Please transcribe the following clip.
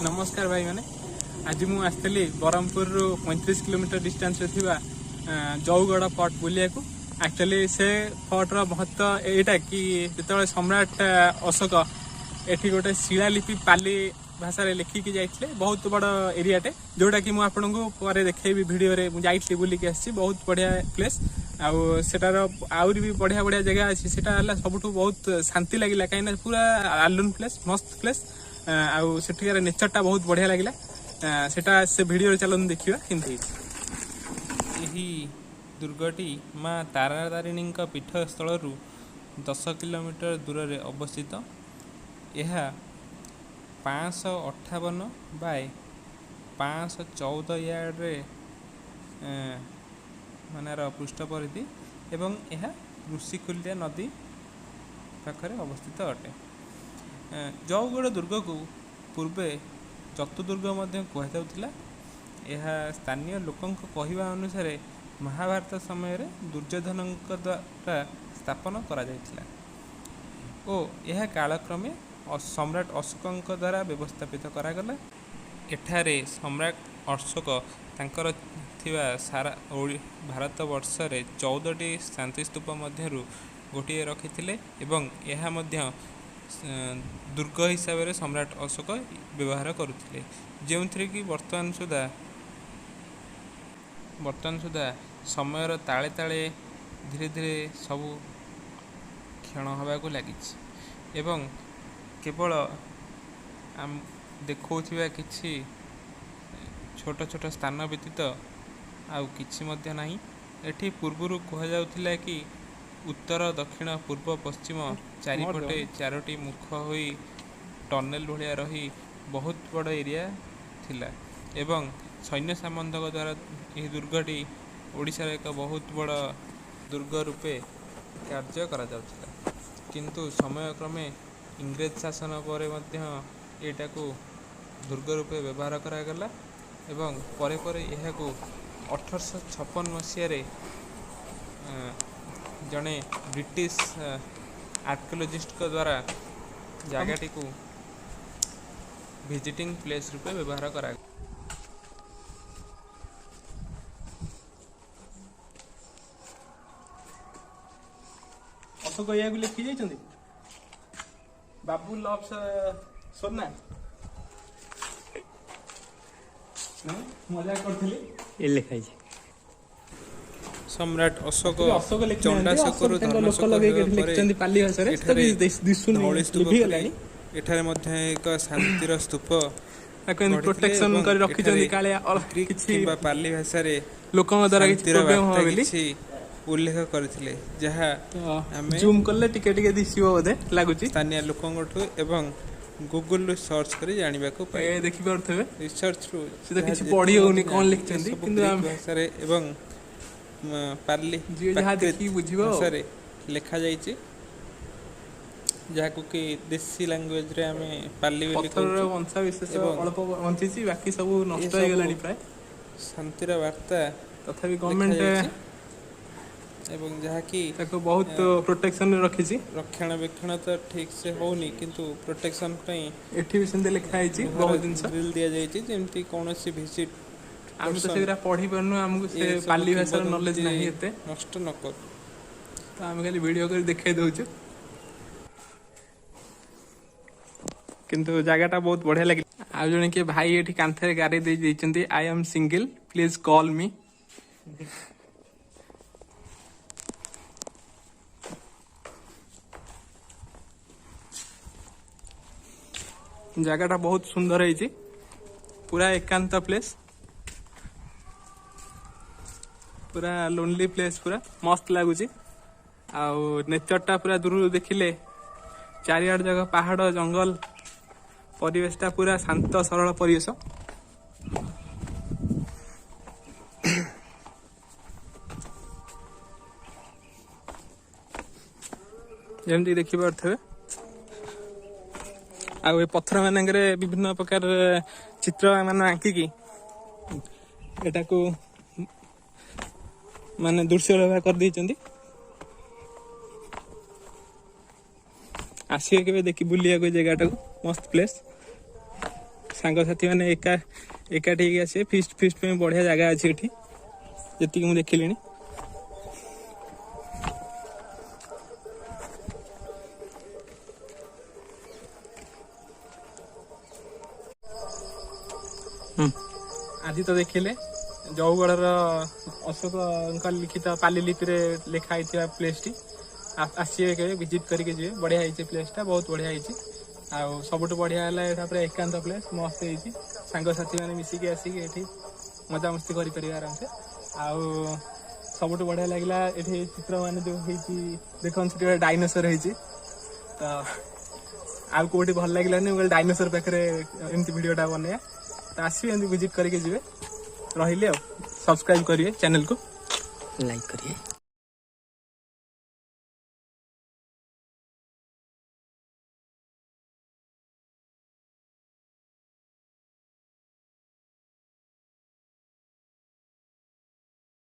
ନମସ୍କାର ଭାଇମାନେ। ଆଜି ମୁଁ ଆସିଥିଲି ବ୍ରହ୍ମପୁରରୁ 35 କିଲୋମିଟର ଡିଷ୍ଟାନ୍ସରେ ଥିବା ଜଉଗଡ଼ ଫର୍ଟ ବୁଲିବାକୁ। ଆକ୍ଚୁଆଲି ସେ ଫର୍ଟର ମହତ୍ଵ ଏଇଟା କି ଯେତେବେଳେ ସମ୍ରାଟ ଅଶୋକ ଏଠି ଗୋଟେ ଶିଳାଲିପି ପାଲି ଭାଷାରେ ଲେଖିକି ଯାଇଥିଲେ, ବହୁତ ବଡ଼ ଏରିଆଟେ, ଯୋଉଟା କି ମୁଁ ଆପଣଙ୍କୁ ପରେ ଦେଖେଇବି ଭିଡ଼ିଓରେ। ମୁଁ ଯାଇଥିଲି, ବୁଲିକି ଆସିଛି, ବହୁତ ବଢ଼ିଆ ପ୍ଲେସ୍। ଆଉ ସେଟାର ଆହୁରି ବି ବଢ଼ିଆ ବଢ଼ିଆ ଜାଗା ଅଛି। ସେଟା ହେଲା ସବୁଠୁ ବହୁତ ଶାନ୍ତି ଲାଗିଲା, କାହିଁକିନା ପୁରା ଆଲୁନ ପ୍ଲେସ୍, ମସ୍ତ ପ୍ଲେସ୍। ଆଉ ସେଠିକାର ନେଚରଟା ବହୁତ ବଢ଼ିଆ ଲାଗିଲା। ସେଟା ସେ ଭିଡ଼ିଓରେ ଚାଲନ୍ତୁ ଦେଖିବା କେମିତି ହେଇଛି। ଏହି ଦୁର୍ଗଟି ମା ତାରାତାରିଣୀଙ୍କ ପୀଠସ୍ଥଳରୁ 10 କିଲୋମିଟର ଦୂରରେ ଅବସ୍ଥିତ। ଏହା 558 ବାଇ 514 ୟାର୍ଡ଼ରେ ମାନେ ଏହାର ପୃଷ୍ଠ ପରିଧି ଏବଂ ଏହା ଋଷିକୁଲ୍ୟା ନଦୀ ପାଖରେ ଅବସ୍ଥିତ ଅଟେ। ଜଉଗଡ଼ ଦୁର୍ଗକୁ ପୂର୍ବେ ଚତୁର୍ଦୁର୍ଗ ମଧ୍ୟ କୁହାଯାଉଥିଲା। ଏହା ସ୍ଥାନୀୟ ଲୋକଙ୍କ କହିବା ଅନୁସାରେ ମହାଭାରତ ସମୟରେ ଦୁର୍ଯ୍ୟୋଧନଙ୍କ ଦ୍ୱାରା ସ୍ଥାପନ କରାଯାଇଥିଲା ଓ ଏହା କାଳକ୍ରମେ ସମ୍ରାଟ ଅଶୋକଙ୍କ ଦ୍ୱାରା ବ୍ୟବସ୍ଥାପିତ କରାଗଲା। ଏଠାରେ ସମ୍ରାଟ ଅଶୋକ ତାଙ୍କର ଥିବା ସାରା ଭାରତ ବର୍ଷରେ 14ଟି ଶାନ୍ତିସ୍ତୂପ ମଧ୍ୟରୁ ଗୋଟିଏ ରଖିଥିଲେ ଏବଂ ଏହା ମଧ୍ୟ ଦୁର୍ଗ ହିସାବରେ ସମ୍ରାଟ ଅଶୋକ ବ୍ୟବହାର କରୁଥିଲେ, ଯେଉଁଥିରେ କି ବର୍ତ୍ତମାନ ସୁଦ୍ଧା ସମୟର ତାଳେ ତାଳେ ଧୀରେ ଧୀରେ ସବୁ କ୍ଷୟ ହେବାକୁ ଲାଗିଛି ଏବଂ କେବଳ ଦେଖାଉଥିବା କିଛି ଛୋଟ ଛୋଟ ସ୍ଥାନ ବ୍ୟତୀତ ଆଉ କିଛି ମଧ୍ୟ ନାହିଁ। ଏଠି ପୂର୍ବରୁ କୁହାଯାଉଥିଲା କି ଉତ୍ତର, ଦକ୍ଷିଣ, ପୂର୍ବ, ପଶ୍ଚିମ ଚାରିପଟେ ଚାରୋଟି ମୁଖ ହୋଇ ଟନେଲ ଭଳିଆ ରହି ବହୁତ ବଡ଼ ଏରିଆ ଥିଲା ଏବଂ ସୈନ୍ୟ ସାମନ୍ତଙ୍କ ଦ୍ୱାରା ଏହି ଦୁର୍ଗଟି ଓଡ଼ିଶାର ଏକ ବହୁତ ବଡ଼ ଦୁର୍ଗ ରୂପେ କାର୍ଯ୍ୟ କରାଯାଉଥିଲା। କିନ୍ତୁ ସମୟକ୍ରମେ ଇଂରେଜ ଶାସନ ପରେ ମଧ୍ୟ ଏଇଟାକୁ ଦୁର୍ଗ ରୂପେ ବ୍ୟବହାର କରାଗଲା ଏବଂ ପରେ ପରେ ଏହାକୁ 1856 ମସିହାରେ ଜଣେ ବ୍ରିଟିଶ ଆର୍କିଓଲୋଜିଷ୍ଟଙ୍କ ଦ୍ୱାରା ଜାଗାଟିକୁ ଭିଜିଟିଂ ପ୍ଲେସ୍ ରୂପେ ବ୍ୟବହାର କରାଗଲା। ଅଶୋକ ଏଇଆକୁ ଲେଖି ଯାଇଛନ୍ତି, ବାବୁ ଲଭ୍ସ ସୋନା। ମଜା କରୁଥିଲି। ଏ ଲେଖା ହେଇଛି। ସମ୍ରାଟ ଅଶୋକ ଅଶୋକ ଲେଖିନାହାନ୍ତି, ଅଶୋକ ଚଣ୍ଡାଶୋକରୁ ତାଙ୍କ ଲୋକ ଧର୍ମାଶୋକ ଲଗେଇକି ହେବା ଏଠି ପରେ ଲେଖିଛନ୍ତି ପାଲି ଭାଷାରେ। ସେ ତ ଏଠାରେ କିଛି ଦିଶୁନି, ଧଉଳି ସ୍ତୂପ ପରି ଲିଭିଗଲାଣି। ଏଠାରେ ମଧ୍ୟ ଏକ ଶାନ୍ତିର ସ୍ତୂପ ତାକୁ ଏମିତି ଗଢ଼ିଥିଲେ ପ୍ରୋଟେକ୍ସନ ଏବଂ କରି ଏଠାରେ ରଖିଛନ୍ତି, କାଳେ ଗ୍ରୀକ୍ କିଛି କିମ୍ବା ପାଲି ଭାଷାରେ ଲୋକଙ୍କ ଦ୍ୱାରା କିଛି ଶାନ୍ତିର ପ୍ରୋବ୍ଲେମ ବାର୍ତ୍ତା ହବ ବୋଲି। କିଛି ଉଲ୍ଲେଖ କରିଥିଲେ, ଯାହା ତ ଆମେ ଜୁମ୍ କଲେ ଟିକେ ଟିକେ ଦିଶିବ ବୋଧେ ଲାଗୁଛି। ସ୍ଥାନୀୟ ଲୋକଙ୍କଠୁ ଏବଂ ଗୁଗୁଲରୁ ସର୍ଚ୍ଚ କରି ଜାଣିବାକୁ ଏ ପାଇଲୁ। ଦେଖିପାରୁଥିବେ। ରିସର୍ଚ୍ଚରୁ ସେ ତ ଯାହା କିଛି ଯେତିକି ପଢି ହଉନି ମଧ୍ୟ କଣ ଜାଣିଲୁ, ଲେଖିଛନ୍ତି, ଏସବୁ କିନ୍ତୁ ଗ୍ରୀକ୍ ଆମେ ଭାଷାରେ ଏବଂ ପାଲି ଯିଏ ଯାହା ପ୍ରାକୃତ ଦେଖିକି ବୁଝିବ ଆଉ। ଭାଷାରେ ଲେଖାଯାଇଛି, ଯାହାକୁ କି ଦେଶୀ ଲାଙ୍ଗୁଏଜରେ ଆମେ ପାଲି ବୋଲି ପଥରର କହୁଛୁ ବଂଶା ବିଶେଷ ଏବଂ ଅଳ୍ପ ବଞ୍ଚିଛି, ବାକି ସବୁ ନଷ୍ଟ ଏସବୁ ହେଇଗଲାଣି ପ୍ରାୟ। ଶାନ୍ତିର ବାର୍ତ୍ତା ତଥାପି ଗଭର୍ଣମେଣ୍ଟ ଲେଖାଯାଇଛି ଏବଂ ଯାହାକି ତାକୁ ବହୁତ ପ୍ରୋଟେକ୍ସନରେ ରଖିଛି। ରକ୍ଷଣାବେକ୍ଷଣ ତ ଠିକ୍ ସେ ହଉନି, କିନ୍ତୁ ପ୍ରୋଟେକ୍ସନ ପାଇଁ ଏଠି ବି ସେମିତି ଲେଖା ହେଇଛି ଲୁହାର ବହୁତ ଜିନିଷ। ଗ୍ରିଲ୍ ଦିଆଯାଇଛି, ଯେମିତି କୌଣସି ଭିଜିଟ୍ ଆମେ ତ ପର୍ସନ ସେଗୁରା ପଢି ପାରୁନୁ, ଆମକୁ ସେ ଏସବୁ ପାଲି ଭାଷାର ନଲେଜ କିମ୍ବଦନ୍ତୀ ନାହିଁ ଏତେ। ନଷ୍ଟ ନ କରୁ। ତ ଆମେ ଖାଲି ଭିଡିଓ କରି ଦେଖେଇ ଦଉଛୁ, କିନ୍ତୁ ଜାଗାଟା ବହୁତ ବଢିଆ ଲାଗିଲା। ଆଉ ଜଣେ କିଏ ଭାଇ ଏଠି କାନ୍ଥରେ ଗାରେଇ ଦେଇ ଦେଇଛନ୍ତି, "I am single, please call me." ଜାଗାଟା ବହୁତ ସୁନ୍ଦର ହେଇଛି, ପୁରା ଏକାନ୍ତ ପ୍ଲେସ୍, ପୁରା ଲୋନଲି ପ୍ଲେସ୍, ପୁରା ମସ୍ତ ଲାଗୁଛି। ଆଉ ନେଚରଟା ପୁରା ଦୂରରୁ ଦେଖିଲେ ଚାରିଆଡେ ଯାକ ପାହାଡ, ଜଙ୍ଗଲ, ପରିବେଶଟା ପୁରା ଶାନ୍ତ ସରଳ ପରିବେଶ। ଯେମିତି ଦେଖିପାରୁଥିବେ। ଆଉ ଏ ପଥର ମାନଙ୍କରେ ବିଭିନ୍ନ ପ୍ରକାର ଚିତ୍ର ମାନ ଆଙ୍କିକି ଏଟାକୁ ମାନେ ଦୃଶ୍ୟ କରିଦେଇଛନ୍ତି। ଆସିବେ କେବେ ଦେଖି ବୁଲିବାକୁ ଏ ଜାଗାଟାକୁ, ମସ୍ତ ପ୍ଲେସ୍। ସାଙ୍ଗସାଥି ମାନେ ଏକାଠି ହେଇକି ଆସିବେ। ଫିଷ୍ଟ ଫିଷ୍ଟ ପାଇଁ ବଢ଼ିଆ ଜାଗା ଅଛି ଏଠି, ଯେତିକି ମୁଁ ଦେଖିଲିଣି। ଆଜି ତ ଦେଖିଲେ ଜଉଗଡ଼ର ଅଶୋକଙ୍କ ଲିଖିତ ପାଲି ଲିପିରେ ଲେଖା ହେଇଥିବା ପ୍ଲେସ୍ଟି। ଆସିବେ କେବେ, ଭିଜିଟ୍ କରିକି ଯିବେ। ବଢ଼ିଆ ହେଇଛି ପ୍ଲେସ୍ଟା, ବହୁତ ବଢ଼ିଆ ହେଇଛି। ଆଉ ସବୁଠୁ ବଢ଼ିଆ ହେଲା ଏଇଟା ପୁରା ଏକାନ୍ତ ପ୍ଲେସ୍, ମସ୍ତ ହେଇଛି। ସାଙ୍ଗସାଥି ମାନେ ମିଶିକି ଆସିକି ଏଠି ମଜାମସ୍ତି କରିପାରିବେ ଆରାମସେ। ଆଉ ସବୁଠୁ ବଢ଼ିଆ ଲାଗିଲା ଏଠି ଚିତ୍ରମାନେ ଯେଉଁ ହେଇଛି, ଦେଖନ୍ତୁ ସେଠି ଗୋଟେ ଡାଇନୋସର ହେଇଛି। ତ ଆଉ କୋଉଠି ଭଲ ଲାଗିଲାନି, ମୁଁ କହିଲି ଡାଇନୋସର ପାଖରେ ଏମିତି ଭିଡ଼ିଓଟା ବନେଇବା। ତ ଆସିବେ, ଏମିତି ଭିଜିଟ୍ କରିକି ଯିବେ। ରହିଲି, ଆଉ ସବସ୍କ୍ରାଇବ୍ କରିବେ ଚ୍ୟାନେଲକୁ, ଲାଇକ୍ କରିବେ।